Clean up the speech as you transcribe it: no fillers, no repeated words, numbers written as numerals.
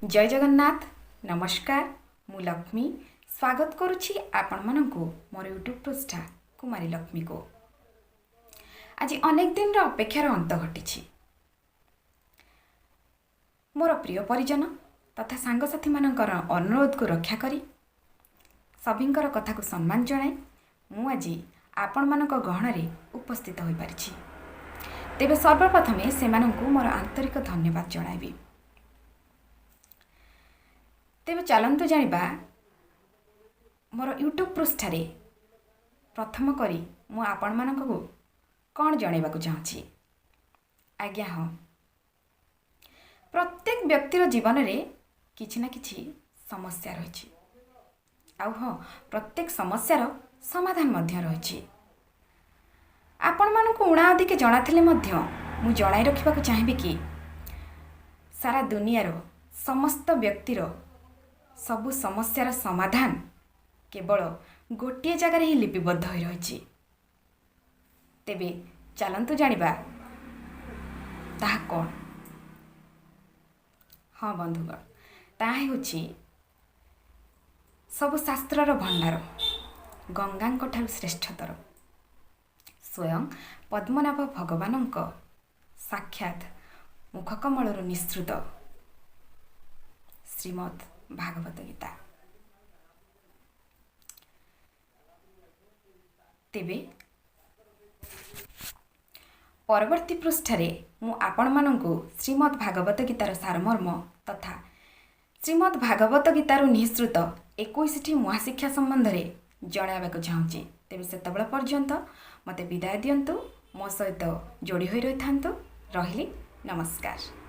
ଜୟ ଜଗନ୍ନାଥ, ନମସ୍କାର। ମୁଁ ଲକ୍ଷ୍ମୀ ସ୍ୱାଗତ କରୁଛି ଆପଣମାନଙ୍କୁ ମୋର ୟୁଟ୍ୟୁବ୍ ପୃଷ୍ଠା କୁମାରୀ ଲକ୍ଷ୍ମୀକୁ। ଆଜି ଅନେକ ଦିନର ଅପେକ୍ଷାର ଅନ୍ତ ଘଟିଛି। ମୋର ପ୍ରିୟ ପରିଜନ ତଥା ସାଙ୍ଗସାଥିମାନଙ୍କର ଅନୁରୋଧକୁ ରକ୍ଷା କରି, ସଭିଙ୍କର କଥାକୁ ସମ୍ମାନ ଜଣାଇ ମୁଁ ଆଜି ଆପଣମାନଙ୍କ ଗହଣରେ ଉପସ୍ଥିତ ହୋଇପାରିଛି। ତେବେ ସର୍ବପ୍ରଥମେ ସେମାନଙ୍କୁ ମୋର ଆନ୍ତରିକ ଧନ୍ୟବାଦ ଜଣାଇବି। ତେବେ ଚାଲନ୍ତୁ ଜାଣିବା, ମୋର ୟୁଟ୍ୟୁବ୍ ପୃଷ୍ଠାରେ ପ୍ରଥମ କରି ମୁଁ ଆପଣମାନଙ୍କୁ କ'ଣ ଜଣାଇବାକୁ ଚାହୁଁଛି। ଆଜ୍ଞା ହଁ, ପ୍ରତ୍ୟେକ ବ୍ୟକ୍ତିର ଜୀବନରେ କିଛି ନା କିଛି ସମସ୍ୟା ରହିଛି। ଆଉ ହଁ, ପ୍ରତ୍ୟେକ ସମସ୍ୟାର ସମାଧାନ ମଧ୍ୟ ରହିଛି। ଆପଣମାନଙ୍କୁ ଉଣା ଅଧିକେ ଜଣାଥିଲେ ମଧ୍ୟ ମୁଁ ଜଣାଇ ରଖିବାକୁ ଚାହିଁବି କି ସାରା ଦୁନିଆର ସମସ୍ତ ବ୍ୟକ୍ତିର ସବୁ ସମସ୍ୟାର ସମାଧାନ କେବଳ ଗୋଟିଏ ଜାଗାରେ ହିଁ ଲିପିବଦ୍ଧ ହୋଇ ରହିଛି। ତେବେ ଚାଲନ୍ତୁ ଜାଣିବା ତାହା କ'ଣ। ହଁ ବନ୍ଧୁଗଣ, ତାହା ହେଉଛି ସବୁ ଶାସ୍ତ୍ରର ଭଣ୍ଡାର, ଗଙ୍ଗାଙ୍କ ଠାରୁ ଶ୍ରେଷ୍ଠତର, ସ୍ୱୟଂ ପଦ୍ମନାଭ ଭଗବାନଙ୍କ ସାକ୍ଷାତ ମୁଖକମଳରୁ ନିଃସୃତ ଶ୍ରୀମଦ୍ ଭାଗବତ ଗୀତା। ତେବେ ପରବର୍ତ୍ତୀ ପୃଷ୍ଠାରେ ମୁଁ ଆପଣମାନଙ୍କୁ ଶ୍ରୀମଦ୍ ଭାଗବତ ଗୀତାର ସାରମର୍ମ ତଥା ଶ୍ରୀମଦ୍ ଭାଗବତ ଗୀତାରୁ ନିଃସୃତ 21ଟି ମହାଶିକ୍ଷା ସମ୍ବନ୍ଧରେ ଜଣାଇବାକୁ ଚାହୁଁଛି। ତେବେ ସେତେବେଳେ ପର୍ଯ୍ୟନ୍ତ ମୋତେ ବିଦାୟ ଦିଅନ୍ତୁ। ମୋ ସହିତ ଯୋଡ଼ି ହୋଇ ରହିଥାନ୍ତୁ। ରହିଲି, ନମସ୍କାର।